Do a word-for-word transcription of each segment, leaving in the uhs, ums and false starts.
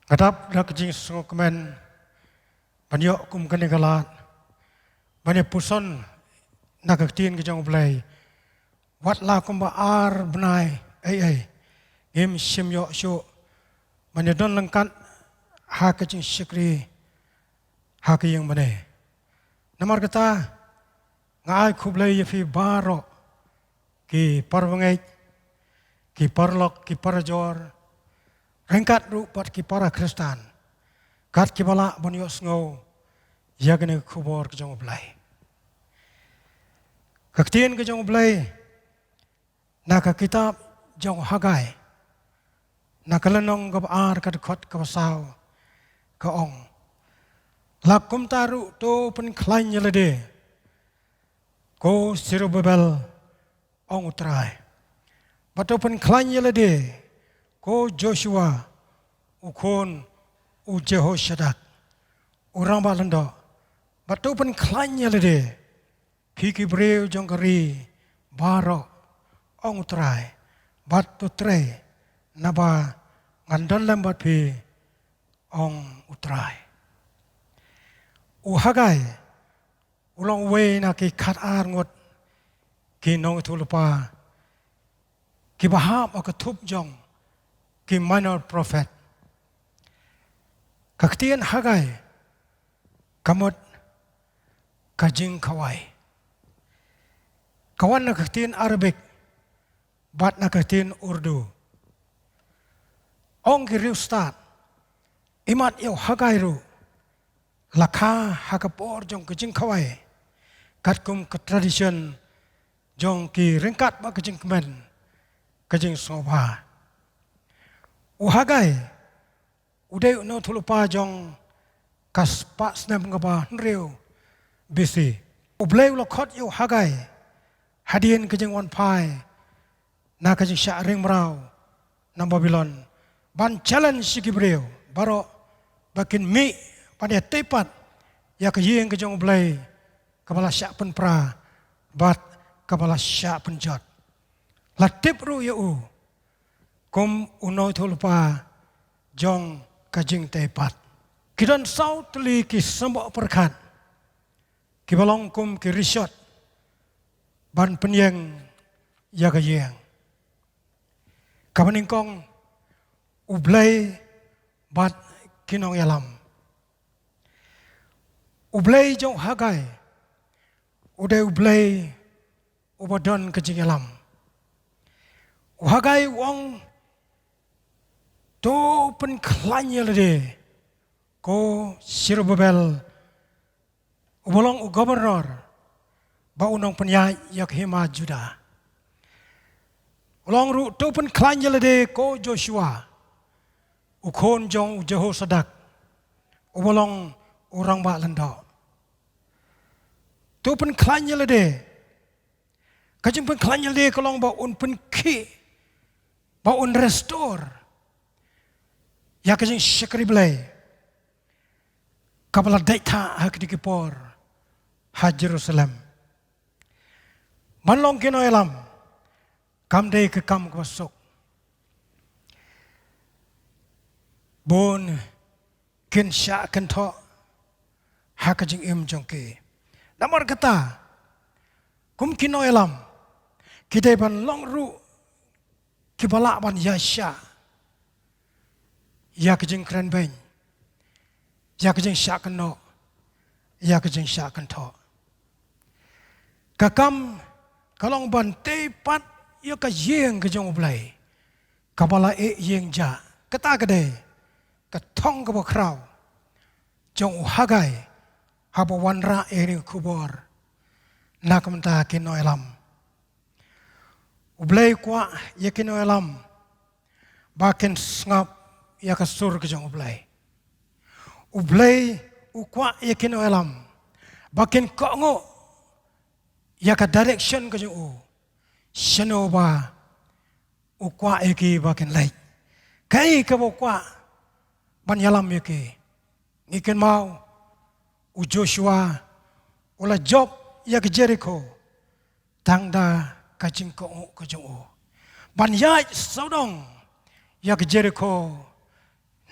Nga dap da ka jingsngewkmen ban ïoh kum kane ka lad ban ïa puson na ka ktien ka jong U Blei. Wat la kumba ar bnai ei ei, ngim shym ïoh shuh ban ïa don lang kat ha ka jingshakri ha ka ïing mane. Namar kata, nga ai khublei ïa phi baroh, ki parabangeit, ki paralok, ki parajor, ryngkat ruh bad ki para Khristan, kat kiba lah ban ïohsngew ïa kane ka khubor ka jong U Blei. Ka ktien ka jong U Blei na ka kitab jong u Hagai, na ka lynnong kaba ar, ka dkhot kaba saw, ka ong: La kumta ruh, to pynkhlaiñ ïa lade, ko Serubabel, ong U Trai, bad to pynkhlaiñ ïa lade, ko Joshua, u khun u Jehosadak, u rangbah lyngdoh, bad to pynkhlaiñ ïa lade, phi ki briew jong ka ri baroh, ong U Trai, bad to trei, naba ngan don lem bad phi, ong U Trai. U Hagai u long uwei na ki khatar ngut ki nongïathuhlypa kiba hap ha ka thup jong ki minor prophet. Ka ktien Hagai ka mut ka jingkhawai. Ka wan na ka ktien Arabic bad na ka ktien Urdu. Ong ki riewstad, imat ïa u Hagai ruh la kha ha ka por jong ka jingkhawai, katkum ka tradition jong ki ryngkat bad ka jingkmen, ka jingsngewbha. U Hagai u dei u nongïathuhlypa jong ka spah snem kaba hynriew B C. U Blei u la khot ïa u Hagai hadien ka jingwanphai na ka jingshah ring mraw na Babilon ban challenge ïa ki briew baroh ba kin mih ban ïatei pat ïa ka ïing ka jong U Blei kaba la shah pynpra bad kaba la shah pynjot. La tip ruh ïa u kum u nongïathuhlypa jong ka jingtei pat. Ki don saw tylli ki symboh pyrkhat kiba long kum ki rishot ban pynïeng ïa ka ïing. Kaba nyngkong, U Blei bad ki nongïalam. U Blei jong u Hagai u dei U Blei uba don ka jingïalam. U Hagai u ong, to pynkhlaiñ ïa lade, ko Serubabel, uba long u governor bad u nongpynïaid ïa ka hima Juda. U ong ruh, to pynkhlaiñ ïa lade, ko Joshua, u khun jong u Jehosadak, uba long u rangbah lyngdoh. To pynkhlaiñ ïa lade. Ka jingpynkhlaiñ ïa lade ka long ba un pynkhih, ba un restore ïa ka jingshakri Blei kaba la dei thah ha kine ki por ha Jerusalem. Ban long ki nongïalam kam dei ka kam kaba suk. Bun kin shah kynthoh ha ka jingim jong ki. Namar kata, kum ki nongïalam, ki dei ban long ruh kiba lah ban ïaishah ïa ka jingkren beiñ, ïa ka jingshah kynnoh, ïa ka jingshah kynthoh. Ka kam ka long ban tei pat ïa ka ïing ka jong U Blei kaba la ïeh ïeng jah. Kata ka dei ka thong kaba khraw jong u Hagai haba wanrah ïa kane ka khubor na ka bynta ki nongïalam. U Blei u kwah ïa ki nongïalam ba kin sngap ïa ka sur ka jong U Blei. U Blei u kwah ïa ki nongïalam ba kin kohnguh ïa ka direction ka jong u, shano ba u kwah ïa ki ba kin leit, kaei kaba u kwah ban ïalam ïa ki. Ngi kynmaw u Joshua u la jop ïa ka Jerikho tang da ka jingkohnguh ka jong u ban ïaid sawdong ïa ka Jerikho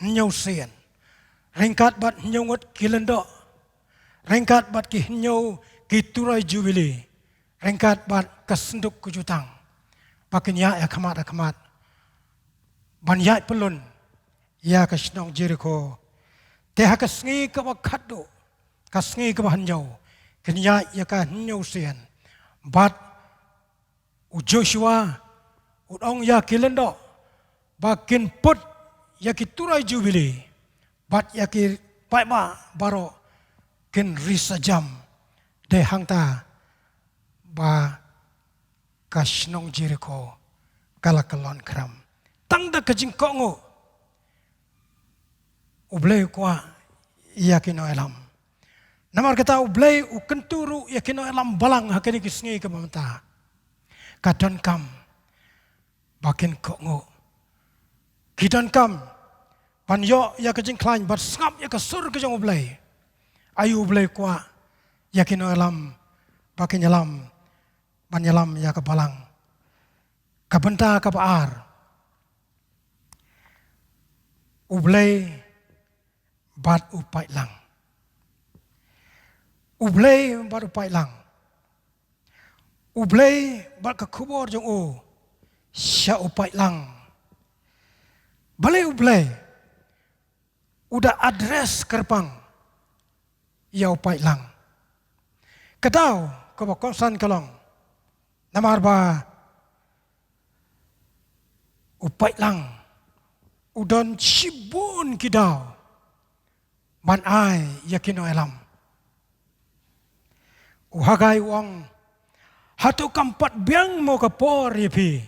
hynñiew sien, ryngkat bad hynñiew ngut ki lyngdoh, ryngkat bad ki hynñiew ki turoi jubili, ryngkat bad ka synduk ka jutang, ba kin ïaid ha khmat ha khmat ban ïaid pyllun ïa ka shnong Jerikho. Te ha ka sngi kaba khatduh, ka sngi kaba hynñiew, kin ïaid ïa ka hynñiew sien. Bad u Joshua u ong ïa ki lyngdoh ba kin put ïa ki turoi jubili bad ïa ki paidbah baroh kin ri sa jam. Dei hangta ba ka shnong Jerikho ka la kyllon khram. Tang da ka jingkohnguh, U Blei u kwah ïa ki nongïalam. Namar kata U Blei u kyntu ruh ïa ki nongïalam balang ha kine ki sngi kaba mynta. Ka donkam ba kin kohnguh. Ki donkam ban ïoh ïa ka jingkhlaiñ, ban sngap ïa ka sur ka jong U Blei. Aïu U Blei u kwah ïa ki nongïalam ba kin ïalam, ban ïalam ïa ka balang? Ka bynta kaba ar, U Blei bad u paidlang. U Blei bad u paidlang. U Blei bad ka khubor jong u sha u paidlang. Balei U Blei u da address kyrpang ïa u paidlang? Ka daw kaba kongsan ka long namar ba u paidlang u don shibun ki daw ban ai ïa ki nongïalam. U Hagai u ong, hato kam pat biang mo ka por ïa phi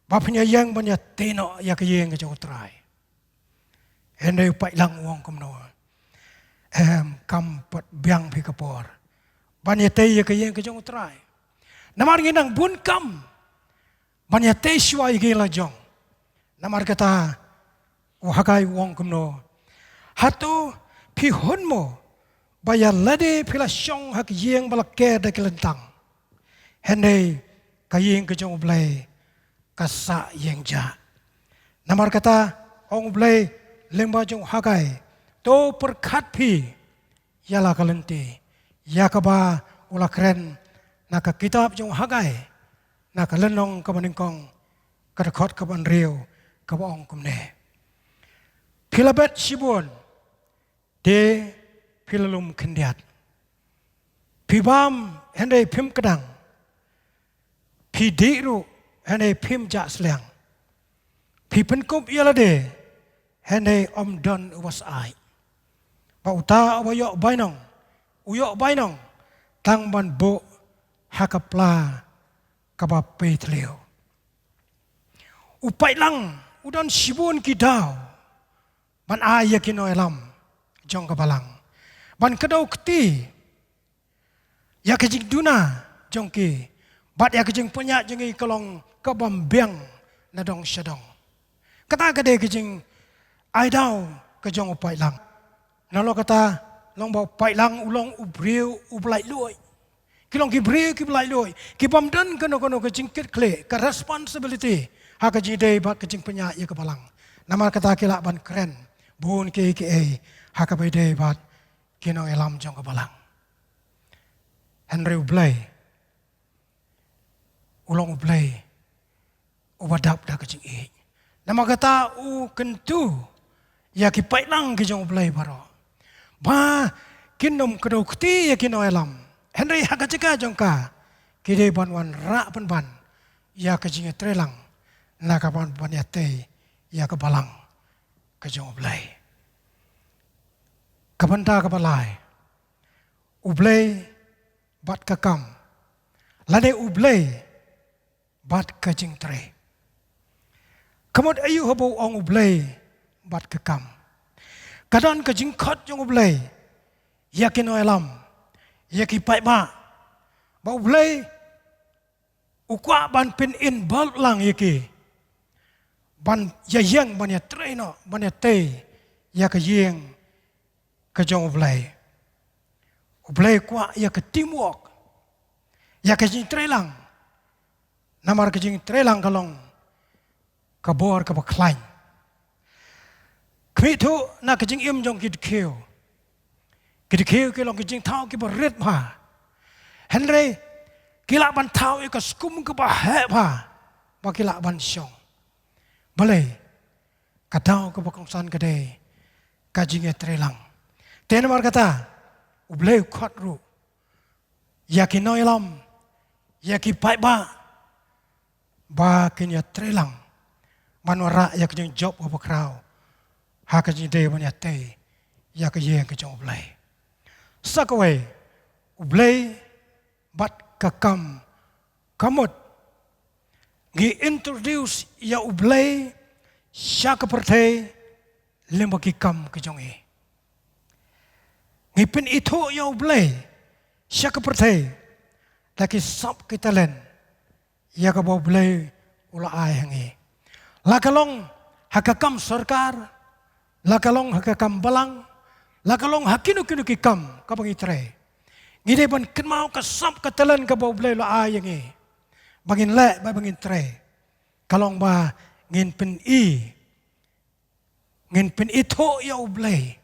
ba phin ïeng ban ïatei noh ïa ka ïing ka jong U Trai? Hynrei u paidlang u ong kumno? Em, kam pat biang phi ka por ban ïatei ïa ka ïing ka jong U Trai. Namar ngi nang bun kam ban ïatei shuwa ïa ki la jong. Namar kata u Hagai u ong kumno? Hato phi hun mo ba ïa lade phi la shong ha ka ïing ba la ker da ki lyntang, hynrei ka ïing ka jong U Blei ka sah ïeng jah? Namar kata ong U Blei lyngba jong u Hagai, to pyrkhat phi ïa la ka lynti ïa kaba u la kren na ka kitab jong u Hagai, na ka lynnong kaba nyngkong, ka dkhot kaba hynriew, kaba ong kumne: Phi la bet shibun, te phi la lum khyndiat. Phi bam, hynrei phim kdang. Phi dih ruh, hynrei phim jah sliang. Phi pynkup ïa lade, hynrei ym don uba syaid. Ba uta uba ïoh bainong, u ïoh bainong tang ban buh ha ka pla kaba pei thliew. U paidlang u don shibun ki daw ban ai ïa ki nongïalam jong ka balang, ban kdew kti ïa ka jingduna jong ki bad ïa ka jingpynïaid jong ki, ka long kabym biang na dong sha dong. Kata ka dei ka jingai daw ka jong u paidlang. Nalor kata, long ba u paidlang u long u briew uba laitluid. Ki long ki briew kiba laitluid, kibym don kano kano ka jingkitkhlieh, ka responsibility ha ka jingïadei bad ka jingpynïaid ïa ka balang. Namar kata ki lah ban kren bun kiei kiei ha kaba ïadei bad ki nongïalam jong ka balang. Hynrei U Blei u long U Blei uba dap da ka jingïeit. Namar kata u kyntu ïa ki paidlang ki jong U Blei baroh ba kin ym kdew kti ïa ki nongïalam, hynrei ha ka jaka jong ka ki dei ban wanrah pynban ïa ka jingïatreilang na ka ban ban ïatei ïa ka balang ka jong U Blei. Ka bynta kaba lai, U Blei bad ka kam, lane U Blei bad ka jingtrei. Ka mut aïu haba u ong U Blei bad ka kam? Ka don ka jingkhot jong U Blei ïa ki nongïalam, ïa ki paidbah, ba U Blei u kwah ban pyn-involve lang ïa ki ban ïa ïeng, ban ïatrei noh, ban ïatei ïa ka ïing ka jong U Blei. U Blei u kwah ïa ka teamwork, ïa ka jingtreilang. Namar ka jingtreilang ka long ka bor kaba khlaiñ. Khmih thuh na ka jingim jong ki dkhiew. Ki dkhiew ki long ki jingthaw kiba rit bha. Hynrei ki lah ban thaw ïa ka skum kaba heh bha ba ki lah ban shong. Balei? Ka daw kaba kongsan ka dei ka jingïatreilang. Te namar kata U Blei u khot ruh ïa ki nongïalam, ïa ki paidbah, ba kin ïatreilang ban wanrah ïa ka jingjop kaba khraw ha ka jingdei ban ïatei ïa ka ïing ka jong U Blei. Sa kawei, U Blei bad ka kam. Ka mut ngi introduce ïa U Blei sha ka pyrthei lyngba ki kam ka jong ngi. Ngi pynithuh ïa U Blei sha ka pyrthei da ki sap ki talent ïa kaba U Blei u la ai ha ngi. La ka long ha ka kam sorkar, la ka long ha ka kam balang, la ka long ha kino kino ki kam kaba ngi trei, ngi dei ban kynmaw ka sap ka talent kaba U Blei u la ai ïa ngi ba ngin leh bad ba ngin trei. Ka long ba ngin pyni, ngin pynithuh ïa U Blei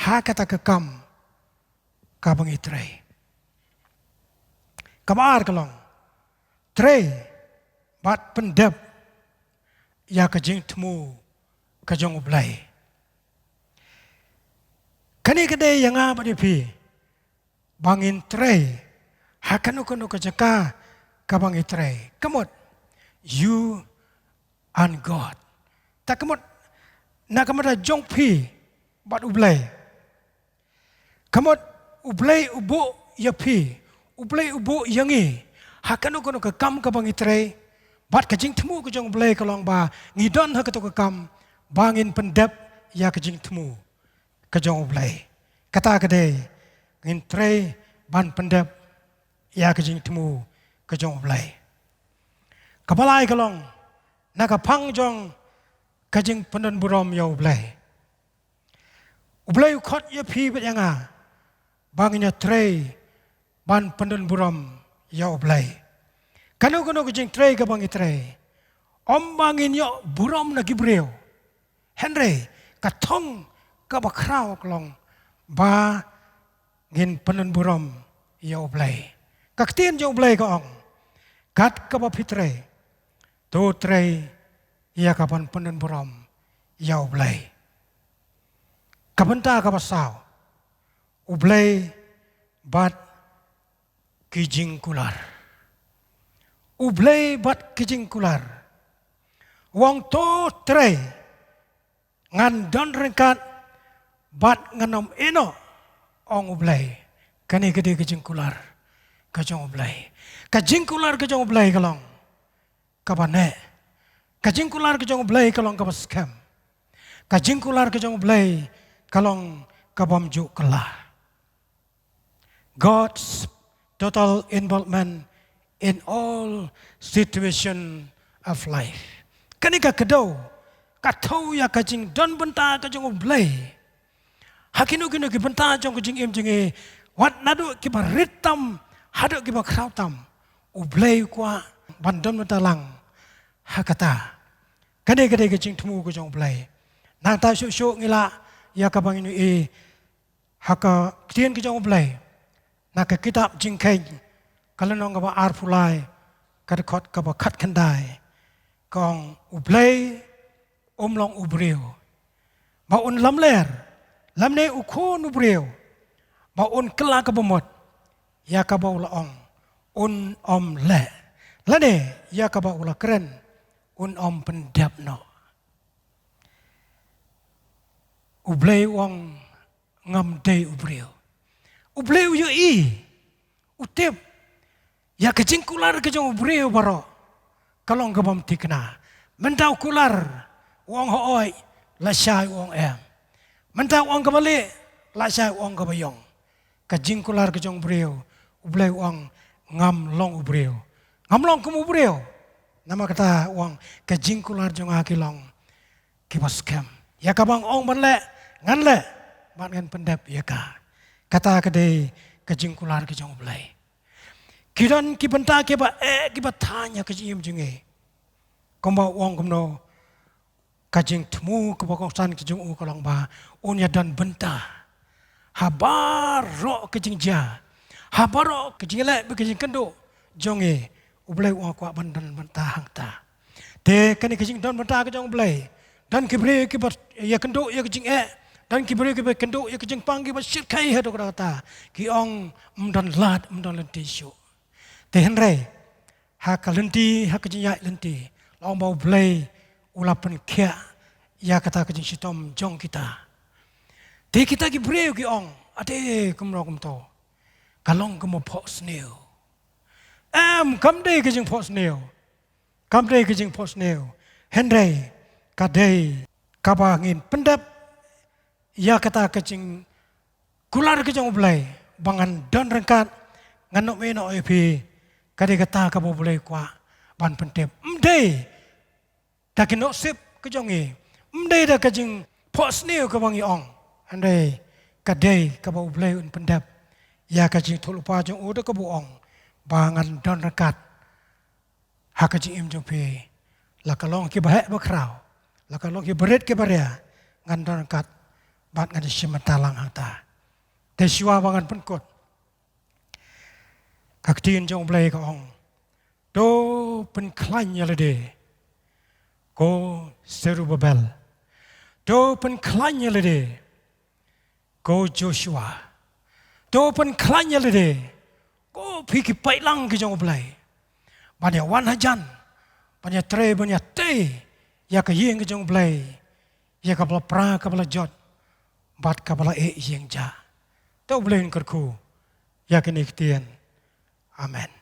ha kata ka kam kaba ngi trei. Kaba ar ka long, trei bad pyndep ïa ka jingthmu ka jong U Blei. Kane ka dei ïa nga bad ïa phi ba ngin trei ha kano kano ka jaka kaba ngi trei. Ka mut you and God. Ta ka mut na ka mut jong phi bad U Blei. Ka mut U Blei u buh ïa phi, U Blei u buh ïa ngi ha kano kano ka kam kaba ngi trei. Bad ka jingthmu ka jong U Blei ka long ba ngi don ha kato ka kam ba ngin pyndep ïa ka jingthmu ka jong U Blei. Kata ka dei, ngin trei ban pyndep ïa ka jingthmu ka jong U Blei. Kaba lai ka long na ka phang jong ka jingpyndonburom ïa U Blei. U Blei u khot ïa phi bad ïa nga ba ngin ïatrei ban pyndonburom ïa U Blei. Kano kano ka jingtrei kaba ngi trei, ym ba ngin ïoh burom na ki briew. Hynrei ka thong kaba khraw ka long ba ngin pyndonburom ïa U Blei. Ka ktien jong U Blei ka ong, kat kaba phi trei, to trei ïa ka ban pyndonburom ïa U Blei. Ka bynta kaba saw, U Blei bad ki jingkular. U Blei bad ki jingkular. U ong to trei, ngan don ryngkat bad ngan ym ïehnoh, ong U Blei. Kane ka dei ka jingkular ka jong U Blei. Ka jingkular ka jong U Blei ka long kaba neh. Ka jingkular ka jong U Blei ka long kaba skhem. Ka jingkular ka jong U Blei ka long kabym ju kylla. God's total involvement in all situation of life. Kane ka kdew ka thew ïa ka jingdon bynta ka jong U Blei ha kino kino ki bynta jong ka jingim jong ngi, wat naduh kiba rit tam haduh kiba khraw tam, U Blei u kwah ban don bynta lang ha kata. Kane ka dei ka jingthmu ka jong U Blei. Nangta shuh shuh ngi lah ïa kaba ngin ïohi ha ka ktien ka jong U Blei na ka kitab Jingkheiñ, ka lynnong kaba arphew lai, ka dkhot kaba khatkhyndai. Ka ong, U Blei um long u briew ba un lamler, lymne u khun u briew ba un kylla kaba mut ïa kaba u la ong un ym leh, lane ïa kaba u la kren un ym pyndep noh. U Blei u ong, ngam dei u briew. U Blei u ïohi, u tip ïa ka jingkular ka jong u briew baroh ka long kabym thikna. Mynta u kular, u ong hooid, lashai u ong em. Mynta u ong kaba lieh, lashai u ong kaba ïong. Ka jingkular ka jong u briew, U Blei u ong, ngam long u briew. Ngam long kum u briew. Namar kata u ong, ka jingkular jong nga ki long kiba skhem. Ïa kaba nga ong ban leh, ngan leh bad ngan pyndep ïa ka. Kata ka dei ka jingkular ka jong U Blei. Ki don ki bynta kiba eh kiba thaiñ ha ka jingim jong ngi. Kumba u ong kumno, Ka jingthmu kaba kongsan ka jong u ka long ba un ïa don bynta ha baroh ka jingjia, ha baroh ka jingleh bad ka jingkynduh jong ngi. U Blei u kwah ban don bynta hangta. Te kane ka jingdon bynta ka jong u Blei, don ki briew kiba ïakynduh ïa ka jingeh, don ki briew kiba kynduh ïa ka jingpang, kiba shyrkhei haduh katta katta, ki ong ym don lad, ym don lynti shuh. Te hynrei ha ka lynti, ha ka jingïaid lynti, la ong ba u Blei u la pynkhiah ïa kata ka jingshitom jong kita. Te kita ki briew ki ong, ade kumno kumto, ka long kum u phohsniew. Em, kam dei ka jingphohsniew. Kam dei ka jingphohsniew. Hynrei ka dei kaba ngin pyndep ïa kata ka jingkular ka jong u Blei ba ngan don ryngkat, ngan ïehnoh ïa phi. Ka dei kata kaba u Blei u kwah ban pyntip. Ym dei da ki nongsip ka jong ngi, ym dei da ka jingphohsniew kaba ngi ong. Hynrei ka dei kaba u Blei un pyndep ïa ka jingïathuhlypa jong u da kaba u ong ba ngan don ryngkat ha ka jingim jong phi, la ka long kiba heh ba khraw, la ka long kiba rit kiba ria, ngan don ryngkat bad ngan shim bynta lang hangta. Te shuwa ba ngan pynkut, ka ktien jong u Blei ka ong, to pynkhlaiñ ïa lade, ko Serubabel. To pynkhlaiñ ïa lade, ko Joshua. To pynkhlaiñ ïa lade, ko phi ki paidlang ki jong u Blei, ban ïa wan hajan, ban ïa trei, ban ïa tei ïa ka ïing ka jong u Blei, ïa kaba la pra, kaba la jot bad kaba la eh ïeng jah. To u Blei un kyrkhu ïa kine ki ktien. Amen.